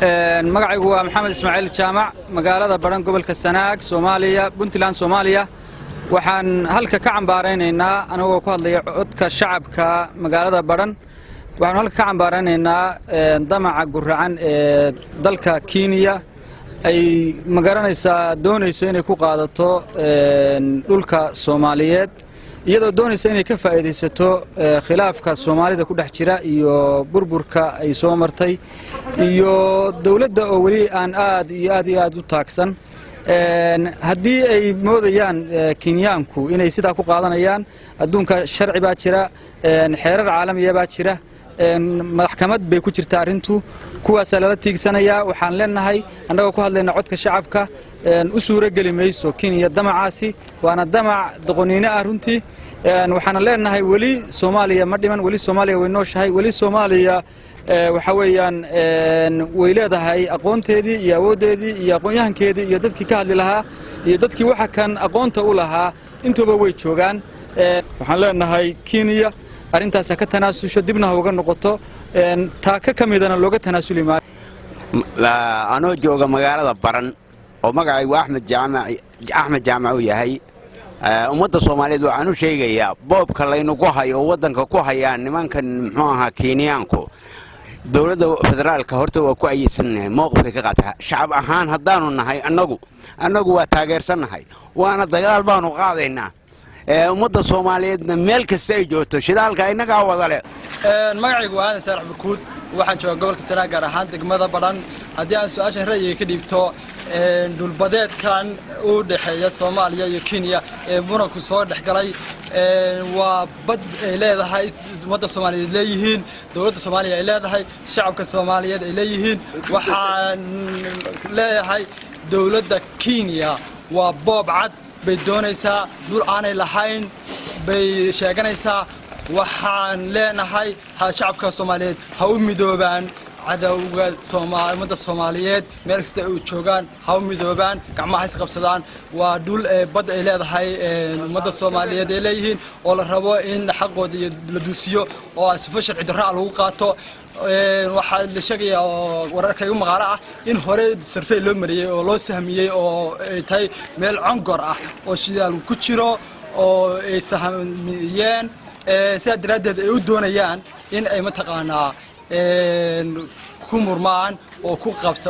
Magacaygu waa Maxamed Ismaaciil Jaamac, magaalada Badhan, gobolka Sanaag, Soomaaliya, Puntland, Soomaaliya. Waxaan halka ka cambaaraynaynaa, anagoo ku hadlaya codka shacabka magaalada Badhan, waxaanu halka ka cambaaraynaynaa damaca guracan ee dalka Kenya ay magaranaysaa doonayso inay ku qaadato dhulka Soomaaliyeed, iyadoo doonaysa inay ka faa'iidaysato khilaafka Soomaalida ku dhex jira iyo burburka ay soo martay iyo dowladda oo weli aan aad iyo aad iyo aad u taagsan. Haddii ay moodayaan Kenyaanku inay sidaa ku qaadanayaan, adduunka sharci baa jira, xeerar caalamiya baa jira, maxkamad bay ku jirta arrintu, kuwaasaa lala tiigsanayaa. Waxaan leenahay, annagoo ku hadlayna codka shacabka, u suuro geli mayso Kenya damacaasi, waana damac doqoniino ah runtii. Waxaana leenahay, weli Soomaaliya ma dhiman, weli Soomaaliya way nooshahay, weli Soomaaliya waxa weeyaan way leedahay aqoonteedii iyo awooddeedii iyo aqoon-yahankeedii iyo dadkii ka hadli lahaa iyo dadkii waxa kan aqoonta u lahaa, intuuba way joogaan. Waxaan leenahay, Kenya arrintaas ha ka tanaasusho, dibna ha uga noqoto, taaka ka midana looga tanaasuli maayo. Anoo jooga magaalada Baran oo magacaygu Axmed Jaamac, Axmed Jaamac uu yahay, ummadda Soomaaliyeed waxaan u sheegayaa boobka laynagu hayo oo waddanka ku hayaan nimankan, muxuu ahaa, Kenyaanku, dowladda federaalka horta waa ku ayidsannahay mowqifkay ka qaata. Shacab ahaan haddaanu nahay, annagu waa taageersannahay, waana dagaal baanu qaadaynaa. Ummadda Soomaaliyeedna meel kasta ay joogto, shidaalka innagaa wada leh. Magacaygu waa Aadan Saalax Burkuud, waxaan joogaa gobolka Sanaag, gaar ahaan degmada Badhan. Haddii aan su-aashan ra'yiga ka dhiibto, dhulbadeedkan u dhexeeya Soomaaliya iyo Kenya ee muranku soo dhex galay waa bad ay leedahay ummadda Soomaaliyeed leeyihiin, dowladda Soomaaliya ay leedahay, shacabka Soomaaliyeed ay leeyihiin. Waxaan leeyahay, dowladda Kenya waa boob cad bay doonaysaa, dhul aanay lahayn bay sheeganaysaa. Waxaan leenahay, shacabka Soomaaliyeed ha u midoobaan cadowga ummadda Soomaaliyeed. Meel kasta ay joogaan ha u midoobaan, gacmaha isqabsadaan. Waa dhul bad ay leedahay ummadda Soomaaliyeed ay leeyihiin oo la rabo in xaqooda iyo la duusiyo oo sifo sharci darro ah lagu qaato. Waxaa la sheegayaa oo wararka igu maqaalo ah in hore survey loo mariyey oo loo sahmiyey oo ay tahay meel congor ah oo shidaal ku jiro oo ay sahmiyeen, sidaa daraaddeed ay u doonayaan in ay mataqaanaa ku murmaan oo ku qabsa.